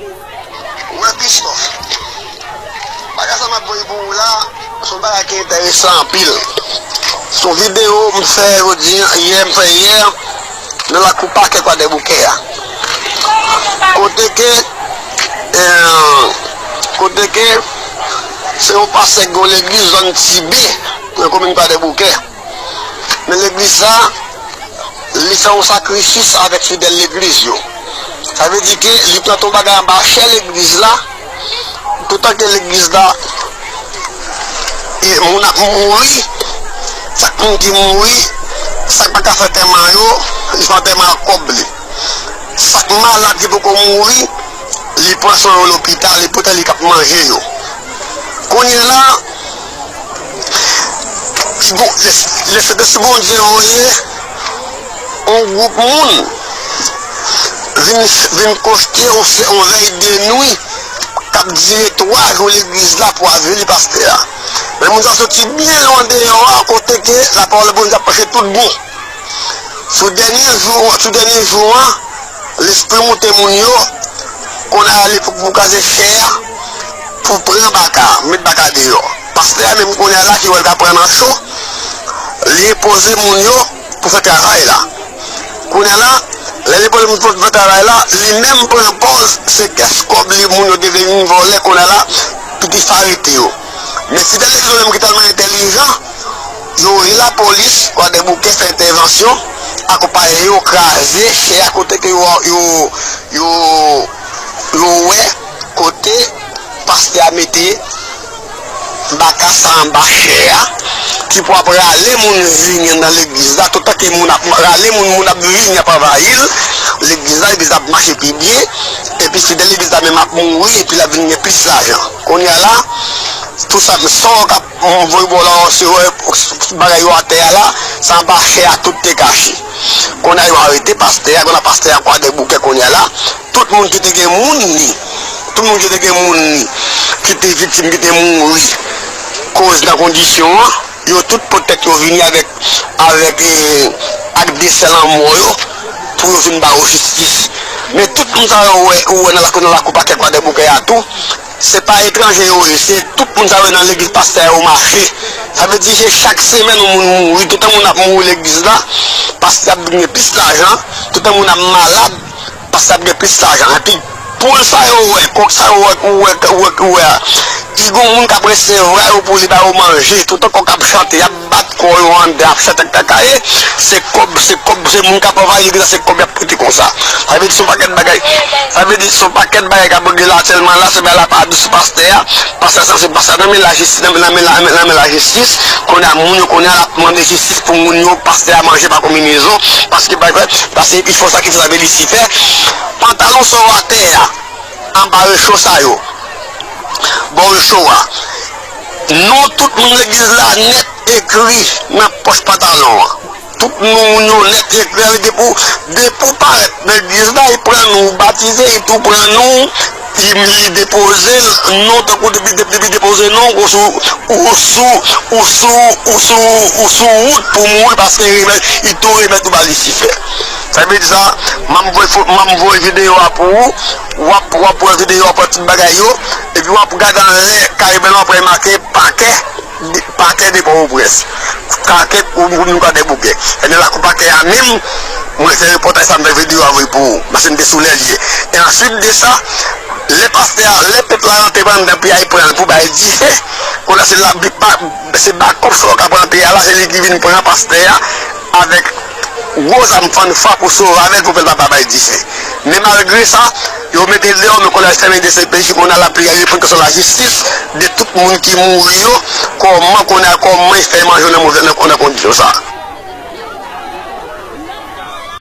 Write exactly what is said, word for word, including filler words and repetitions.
Wè Christophe, bagay sa m ap voye pou ou la, se yon bagay ki enteresan anpil. Se yon videyo m fè jodi, yè m fè yè, nan lakou pakè Kwadèboukè a. Kote ke, eh, kote ke se yon pastè ki gen yon legliz zòn Tibé, nan komin Kwadèboukè. Men legliz la, li fè yon sakrifis avèk fidèl legliz yo. Sa vle di ke li plante yon bagay anba chè legliz la, toutan ke legliz la, e moun ap mouri, sak moun ki mouri, sak pa ka fè antèman yo, li fè antèman ak kòb li. Sak malad ki poko mouri, li pran swen yo lopital, e poutan li k ap manje yo. Kounye a la, Bon, Lespri Bondye voye yon gwoup moun vin, vin koste yon, yon vèy de nwi k ap dire twa jou legliz la pou avili pastè a. Men moun sa soti byen lwen deyò a, kote ke lapawòl Bondye ap preche tout bon. Sou dènye jou, sou dènye jou an, Lespri moute moun yo, kounye a li pou, pou kraze chè a, pou pran baka, met baka deyò. Pastè a menm kounye a la ki wè l ka pran nan cho, li enpoze moun yo pou fè travay la. Kounye a la, lè li enpoze moun pou fè travay la, li menm pran pòz se kès kòb li moun yo te vin vòlè kounye a la, pou te arete yo. Men fidèl legliz yo menm ki tèlman entèlijan, yo rele lapolis, Kwadèboukè fè entèvansyon, akonpaye yo kraze chè a kote ke yo, yo, yo, yo wè kote pastè a mete baka sa anba chè a, ki pou ap rale moun vini anndan legliz la, toutan ke moun ap rale moun, moun ap vini ap anvayi l, legliz la, legliz la ap mache pi byen, epi fidèl legliz la menm ap mouri, epi l ap vin gen plis lajan. Kounye a la, tou sa, sa w k ap voye bò la, se wè bagay yo atè a la, sa anba chè a tout te kache. Kounye a yo arete pastè a, kounye a pastè a Kwadèboukè kounye a la, tout moun ki te gen moun li, tout moun ki te gen moun li, ki te viktim, ki te mouri, koz nan kondisyon an, yo tout pote tèt yo vini avèk, avèk, eh, ak desè lanmò yo, pou yo vin ba yo jistis. Men tout moun sa yo wè, ou wè nan lakou, nan lakou pakè Kwadèboukè a tou, se pa etranje yo ye, se tout moun sa yo nan legliz pastè yo mache. Sa vle di se chak semèn yon moun mouri, toutan moun ap mouri legliz la, pastè ap vin gen plis lajan, toutan moun ap malad, pastè ap gen plis lajan. Epi poul sa yo wè, kòk sa yo wè, ou wè, ou wè, ou wè a, li gon moun k ap resevwa yo pou li ba yo manje, toutan kòk ap chante, y ap bat kò yo anndan, ap chante ak kakaye, se kòb, se kòb, se moun k ap anvayi legliz la, se kòb y ap pote konsa. Sa vle di se yon pakèt bagay, sa vle di se yon pakèt bagay k ap regle la aktyèlman la, se bagay la pa dous sou pastè a, pastè a sanse pastè a nan men lajistis, nan men, nan men, nan men lajistis, kounye a moun yo kounye a l ap mande jistis pou moun yo, pastè a manje pa konbinezon, paske bagay, paske li fè sa ki fè sa vle Lisifè, pantalon sa w atè a, anba recho sa yo, bò recho a, non tout moun legliz la nèt ekri nan pòch pantalon an. Tout non moun yo nèt ekri, depi w, depi w parèt nan legliz la, li pran non w, batize, li tou pran non w, li, li depoze l, non tankou depi, depi, depi depoze non w, ou sou, ou sou, ou sou, ou sou, ou sou wout pou mouri, paske remèt, li tou remèt ou ba Lisifè. Sa vle di sa, m ap voye fo-, m ap voye videyo a pou ou, w ap, w ap wè videyo a, w ap wè tout bagay yo, epi w ap gade anlè kay blan w ap wè make pakè, pakè de Pòtoprens, pakè komin Kwadèboukè. Ebyen lakou pakè a menm, mwen fè repòtaj sa, m fè videyo a voye pou ou, paske m te sou lè l ye. E answit de sa, lè pastè a, lè pèp la rantre anndan peyi a, li pran l pou bay dife, kounye a se la, se bakòp sa yo k ap rantre a la, se li ki vin pran pastè a, avèk gwo zam fann fwa pou sove avè l pou pèp la pa bay dife. Men malgre sa, yo mete l deyò, men kounye a yo fèmen D C P J, kounye a l ap reponn kesyon lajistis de tout moun ki mouri yo, kòman kounye a, kòman yo fè manje yo nan move, nan, nan kondisyon sa.